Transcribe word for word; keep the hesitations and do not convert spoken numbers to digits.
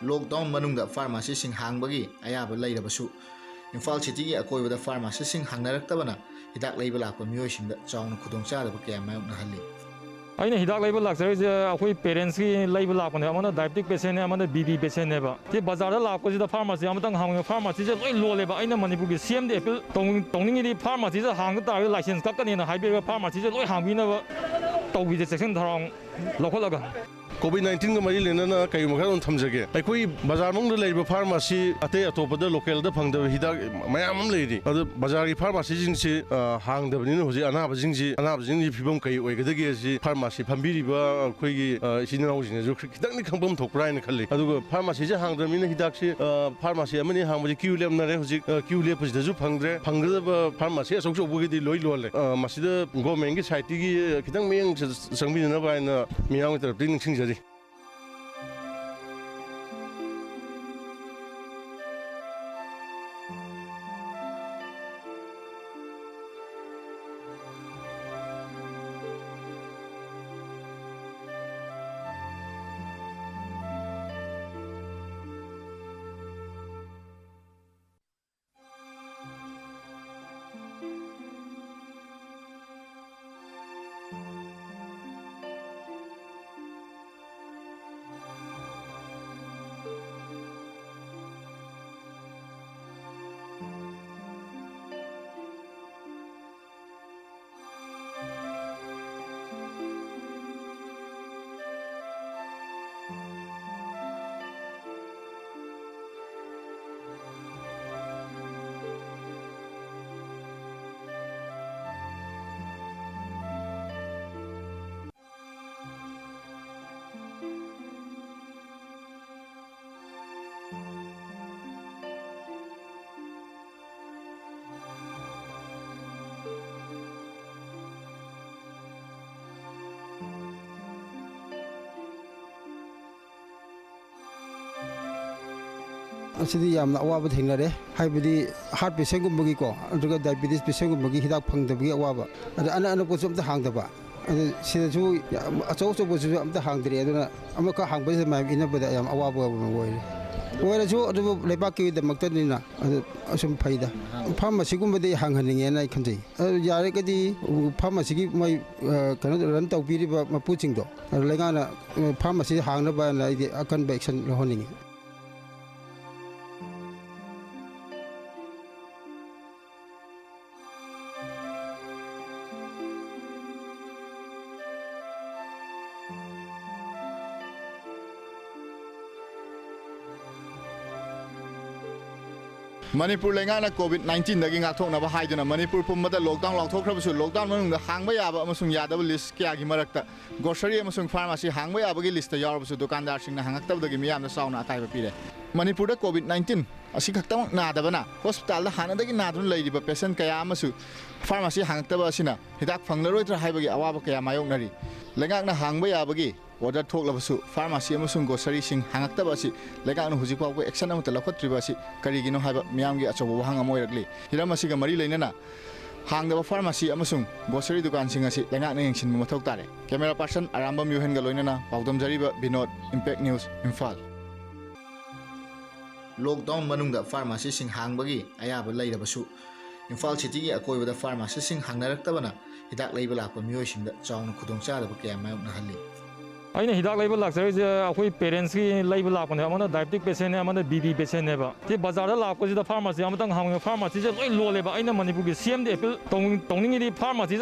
Lockdown ꯃꯅꯨꯡꯗ ꯐꯥꯔꯃꯥꯁꯤꯁꯤꯡ ꯍꯥꯡꯕꯒꯤ ꯑꯌꯥꯕ ꯂꯩꯔꯕꯁꯨ, ꯏꯝꯐꯥꯜ ꯁꯤꯇꯤꯒꯤ ꯑꯀꯣꯏꯕꯗ ꯐꯥꯔꯃꯥꯁꯤꯁꯤꯡ ꯍꯥꯡꯅꯔꯛꯇꯕꯅ ꯍꯤꯗꯥꯛ ꯂꯩꯕ ꯂꯥꯛꯄ ꯃꯤꯑꯣꯏꯁꯤꯡꯗ ꯆꯥꯎꯅ ꯈꯨꯗꯣꯡꯆꯥꯗꯕ ꯀꯌꯥ ꯃꯥꯌꯣꯛꯅꯍꯜꯂꯤ꯫ ꯑꯩꯅ ꯍꯤꯗꯥꯛ ꯂꯩꯕ ꯂꯥꯛꯆꯔꯤꯁꯦ ꯑꯩꯈꯣꯏ parents ꯀꯤ ꯂꯩꯕ ꯂꯥꯛꯄꯅꯦ꯫ ꯑꯃꯅ diabetic patient ꯅꯦ, ꯑꯃꯅ B P patient ꯅꯦꯕ꯫ ꯁꯤ ꯕꯖꯥꯔꯗ ꯂꯥꯛꯄꯁꯤꯗ ꯐꯥꯔꯃꯥꯁꯤ ꯑꯃꯇꯪ ꯍꯥꯡꯉꯦ꯫ ꯐꯥꯔꯃꯥꯁꯤꯁꯦ ꯂꯣꯏ ꯂꯣꯜꯂꯦꯕ꯫ ꯑꯩꯅ ꯃꯅꯤꯄꯨꯔꯒꯤ C M ꯗ appeal ꯇꯧꯅꯤꯡ-, ꯇꯧꯅꯤꯡꯉꯤꯗꯤ ꯐꯥꯔꯃꯥꯁꯤꯁꯦ ꯍꯥꯡꯗ ꯇꯥꯔꯒꯗꯤ license ꯀꯛꯀꯅꯦꯅ ꯍꯥꯏꯕꯤꯔꯒ ꯐꯥꯔꯃꯥꯁꯤꯁꯦ ꯂꯣꯏ ꯍꯥꯡꯕꯤꯅꯕ ꯇꯧꯕꯤꯁꯦ ꯆꯦꯛꯁꯤꯟ ꯊꯧꯔꯥꯡ ꯂꯧꯈꯠꯂꯒ꯫ COVID nineteen ꯒ ꯃꯔꯤ ꯂꯩꯅꯅ ꯀꯔꯤꯒꯨꯝꯕ ꯈꯔ ꯑꯗꯨꯝ ꯊꯝꯖꯒꯦ꯫ ꯑꯩꯈꯣꯏ ꯕꯖꯥꯔ ꯃꯅꯨꯡꯗ ꯂꯩꯔꯤꯕ ꯐꯥꯔꯃꯥꯁꯤ ꯑꯇꯩ ꯑꯇꯣꯞꯄꯗ local ꯗ ꯐꯪꯗꯕ ꯍꯤꯗꯥꯛ ꯃꯌꯥꯝ ꯑꯃ ꯂꯩꯔꯤ꯫ ꯑꯗꯣ ꯕꯖꯥꯔꯒꯤ ꯐꯥꯔꯃꯥꯁꯤꯁꯤꯡꯁꯤ, ꯑ, ꯍꯥꯡꯗꯕꯅꯤꯅ ꯍꯧꯖꯤꯛ ꯑꯅꯥꯕꯁꯤꯡꯁꯤ, ꯑꯅꯥꯕꯁꯤꯡꯒꯤ ꯐꯤꯕꯝ ꯀꯔꯤ ꯑꯣꯏꯒꯗꯒꯦ ꯑꯁꯤ ꯐꯥꯔꯃꯥꯁꯤ ꯐꯝꯕꯤꯔꯤꯕ ꯑꯩꯈꯣꯏꯒꯤ, ꯑ, ꯏꯆꯤꯟ ꯏꯅꯥꯎꯁꯤꯡꯅꯁꯨ ꯈꯔ ꯈꯤꯇꯪꯗꯤ ꯈꯪꯐꯝ ꯊꯣꯛꯄ꯭ꯔꯥ ꯍꯥꯏꯅ ꯈꯜꯂꯤ꯫ ꯑꯗꯨꯒ ꯐꯥꯔꯃꯥꯁꯤꯁꯦ ꯍꯥꯡꯗ꯭ꯔꯕꯅꯤꯅ ꯍꯤꯗꯥꯛꯁꯤ, ꯑ, ꯐꯥꯔꯃꯥꯁꯤ ꯑꯃꯅꯤ ꯍꯥꯡꯕꯁꯤ ꯀ꯭ꯌꯨ ꯂꯦꯞꯅꯔꯦ꯫ ꯍꯧꯖꯤꯛ, ꯑ, ꯀ꯭ꯌꯨ ꯂꯦꯞꯄꯁꯤꯗꯁꯨ ꯐꯪꯗ꯭ꯔꯦ꯫ ꯐꯪꯒꯗꯕ ꯐꯥꯔꯃꯥꯁꯤ ꯑꯆꯧ ꯑꯆꯧꯕꯒꯤꯗꯤ ꯂꯣꯏ ꯂꯣꯜꯂꯦ꯫ ꯑ, ꯃꯁꯤꯗ government ꯀꯤ side ꯇꯒꯤ ꯈꯤꯇꯪ ꯃꯤꯠꯌꯦꯡ ꯆ-, ꯆꯪꯕꯤꯅꯅꯕ ꯍꯥꯏꯅ ꯃꯤꯌꯥꯝꯒꯤ ꯇꯔꯞꯇꯒꯤ ꯅꯤꯡꯁꯤꯡꯖꯔꯤ꯫ ꯑꯁꯤꯗꯤ ꯌꯥꯝꯅ ꯑꯋꯥꯕ ꯊꯦꯡꯅꯔꯦ꯫ ꯍꯥꯏꯕꯗꯤ heart patient ꯀꯨꯝꯕꯒꯤꯀꯣ, ꯑꯗꯨꯒ diabetes patient ꯀꯨꯝꯕꯒꯤ ꯍꯤꯗꯥꯛ ꯐꯪꯗꯕꯒꯤ ꯑꯋꯥꯕ꯫ ꯑꯗ ꯑꯅꯛ ꯑꯅꯛꯄꯁꯨ ꯑꯝꯇ ꯍꯥꯡꯗꯕ꯫ ꯑꯗꯨ ꯁꯤꯗꯁꯨ ꯌꯥꯝ ꯑꯆꯧ ꯑꯆꯧꯕꯁꯤꯁꯨ ꯑꯝꯇ ꯍꯥꯡꯗ꯭ꯔꯤ꯫ ꯑꯗꯨꯅ ꯑꯃꯈꯛ ꯍꯥꯡꯕꯁꯤꯗ ꯃꯌꯥꯝ ꯏꯟꯅꯕꯗ ꯌꯥꯝ ꯑꯋꯥꯕ ꯑꯃ ꯑꯣꯏꯔꯦ꯫ ꯑꯣꯏꯔꯁꯨ ꯑꯗꯨꯕꯨ ꯂꯩꯕꯥꯛꯀꯤꯗꯃꯛꯇꯅꯤꯅ ꯑꯗꯨ ꯑꯁꯨꯝ ꯐꯩꯗ꯫ ꯐꯥꯔꯃꯥꯁꯤꯒꯨꯝꯕꯗꯤ ꯍꯥꯡꯍꯟꯅꯤꯡꯉꯦꯅ ꯑꯩ ꯈꯟꯖꯩ꯫ ꯑꯗꯨ ꯌꯥꯔꯒꯗꯤ ꯐꯥꯔꯃꯥꯁꯤꯒꯤ ꯃꯣꯏ, ꯑ, ꯀꯩꯅꯣ ꯔꯟ ꯇꯧꯕꯤꯔꯤꯕ ꯃꯄꯨꯁꯤꯡꯗꯣ, ꯑꯗꯨ ꯂꯩꯉꯥꯛꯅ, ꯑ, ꯐꯥꯔꯃꯥꯁꯤ ꯍꯥꯡꯅꯕꯅ ꯑꯩꯗꯤ ꯑꯀꯟꯕ ꯑꯦꯛꯁꯟ ꯂꯧꯍꯟꯅꯤꯡꯉꯤ꯫ ꯃꯅꯤꯄꯨꯔ ꯂꯩꯉꯥꯛꯅ ꯀꯣꯚꯤꯗ ꯅꯥꯏꯟꯇꯤꯟꯗꯒꯤ ꯉꯥꯛꯊꯣꯛꯅꯕ ꯍꯥꯏꯗꯨꯅ ꯃꯅꯤꯄꯨꯔ ꯄꯨꯝꯕꯗ ꯂꯣꯛꯗꯥꯎꯟ ꯂꯥꯎꯊꯣꯛꯈ꯭ꯔꯕꯁꯨ, ꯂꯣꯛꯗꯥꯎꯟ ꯃꯅꯨꯡꯗ ꯍꯥꯡꯕ ꯌꯥꯕ ꯑꯃꯁꯨꯡ ꯌꯥꯗꯕ ꯂꯤꯁ ꯀꯌꯥꯒꯤ ꯃꯔꯛꯇ ꯒ꯭ꯔꯣꯁꯔꯤ ꯑꯃꯁꯨꯡ ꯐꯥꯔꯃꯥꯁꯤ ꯍꯥꯡꯕ ꯌꯥꯕꯒꯤ ꯂꯤꯁꯇ ꯌꯥꯎꯔꯕꯁꯨ ꯗꯨꯀꯥꯟꯗꯥꯔꯁꯤꯡꯅ ꯍꯥꯡꯉꯛꯇꯕꯗꯒꯤ ꯃꯤꯌꯥꯝꯗ ꯆꯥꯎꯅ ꯑꯀꯥꯏꯕ ꯄꯤꯔꯦ꯫ ꯃꯅꯤꯄꯨꯔꯗ ꯀꯣꯚꯤꯗ ꯅꯥꯏꯟꯇꯤꯟ ꯑꯁꯤ ꯈꯛꯇꯃꯛ ꯅꯥꯗꯕꯅ ꯍꯣꯁꯄꯤꯇꯥꯜꯗ ꯍꯥꯟꯅꯗꯒꯤ ꯅꯥꯗꯨꯅ ꯂꯩꯔꯤꯕ ꯄꯦꯁꯦꯟ ꯀꯌꯥ ꯑꯃꯁꯨ ꯐꯥꯔꯃꯥꯁꯤ ꯍꯥꯡꯉꯛꯇꯕ ꯑꯁꯤꯅ ꯍꯤꯗꯥꯛ ꯐꯪꯂꯔꯣꯏꯗ꯭ꯔꯥ ꯍꯥꯏꯕꯒꯤ ꯑꯋꯥꯕ ꯀꯌꯥ ꯃꯥꯌꯣꯛꯅꯔꯤ꯫ ꯂꯩꯉꯥꯛꯅ ꯍꯥꯡꯕ ꯌꯥꯕꯒꯤ ꯑꯣꯔꯗꯔ ꯊꯣꯛꯂꯕꯁꯨ ꯐꯥꯔꯃꯥꯁꯤ ꯑꯃꯁꯨꯡ ꯒ꯭ꯔꯣꯁꯔꯤꯁꯤꯡ ꯍꯥꯡꯉꯛꯇꯕ ꯑꯁꯤ ꯂꯩꯉꯥꯛꯅ ꯍꯧꯖꯤꯛ ꯐꯥꯎꯕ ꯑꯦꯛꯁꯟ ꯑꯃꯠꯇ ꯂꯧꯈꯠꯇ꯭ꯔꯤꯕ ꯑꯁꯤ ꯀꯔꯤꯒꯤꯅꯣ ꯍꯥꯏꯕ ꯃꯤꯌꯥꯝꯒꯤ ꯑꯆꯧꯕ ꯋꯥꯍꯪ ꯑꯃ ꯑꯣꯏꯔꯛꯂꯤ꯫ ꯍꯤꯔꯝ ꯑꯁꯤꯒ ꯃꯔꯤ ꯂꯩꯅꯅ ꯍꯥꯡꯗꯕ ꯐꯥꯔꯃꯥꯁꯤ ꯑꯃꯁꯨꯡ ꯒ꯭ꯔꯣꯁꯔꯤ ꯗꯨꯀꯥꯟꯁꯤꯡ ꯑꯁꯤ ꯂꯩꯉꯥꯛꯅ ꯌꯦꯡꯁꯤꯟꯕ ꯃꯊꯧ ꯇꯥꯔꯦ꯫ ꯀꯦꯃꯦꯔꯥ ꯄꯥꯔꯁꯟ ꯑꯔꯥꯝꯕꯝ ꯌꯨꯍꯦꯟꯒ ꯂꯣꯏꯅꯅ ꯄꯥꯎꯗꯝꯖꯔꯤꯕ Vinod, impact news, Imphal. Lockdown ꯃꯅꯨꯡꯗ ꯐꯥꯔꯃꯥꯁꯤꯁꯤꯡ ꯍꯥꯡꯕꯒꯤ ꯑꯌꯥꯕ ꯂꯩꯔꯕꯁꯨ, ꯏꯝꯐꯥꯜ ꯁꯤꯇꯤꯒꯤ ꯑꯀꯣꯏꯕꯗ ꯐꯥꯔꯃꯥꯁꯤꯁꯤꯡ ꯍꯥꯡꯅꯔꯛꯇꯕꯅ ꯍꯤꯗꯥꯛ ꯂꯩꯕ ꯂꯥꯛꯄ ꯃꯤꯑꯣꯏꯁꯤꯡꯗ ꯆꯥꯎꯅ ꯈꯨꯗꯣꯡꯆꯥꯗꯕ ꯀꯌꯥ ꯃꯥꯌꯣꯛꯅꯍꯜꯂꯤ꯫ ꯑꯩꯅ ꯍꯤꯗꯥꯛ ꯂꯩꯕ ꯂꯥꯛꯆꯔꯤꯁꯦ ꯑꯩꯈꯣꯏ ꯄꯦꯔꯦꯟꯁꯀꯤ ꯂꯩꯕ ꯂꯥꯛꯄꯅꯦ꯫ ꯑꯃꯅ ꯗꯥꯏꯕꯦꯇꯤꯛ ꯄꯦꯁꯦꯟꯅꯦ, ꯑꯃꯅ ꯕꯤ ꯄꯤ ꯄꯦꯁꯦꯟꯅꯦꯕ꯫ ꯁꯤ ꯕꯖꯥꯔꯗ ꯂꯥꯛꯄꯁꯤꯗ ꯐꯥꯔꯃꯥꯁꯤ ꯑꯃꯇꯪ ꯍꯥꯡꯉꯦ꯫ ꯐꯥꯔꯃꯥꯁꯤꯁꯦ ꯂꯣꯏ ꯂꯣꯜꯂꯦꯕ꯫ ꯑꯩꯅ ꯃꯅꯤꯄꯨꯔꯒꯤ ꯁꯤ ꯑꯦꯝꯗ ꯑꯦꯄꯤꯜ ꯇꯧꯅꯤꯡ-, ꯇꯧꯅꯤꯡꯉꯤꯗꯤ ꯐꯥꯔꯃꯥꯁꯤꯁꯦ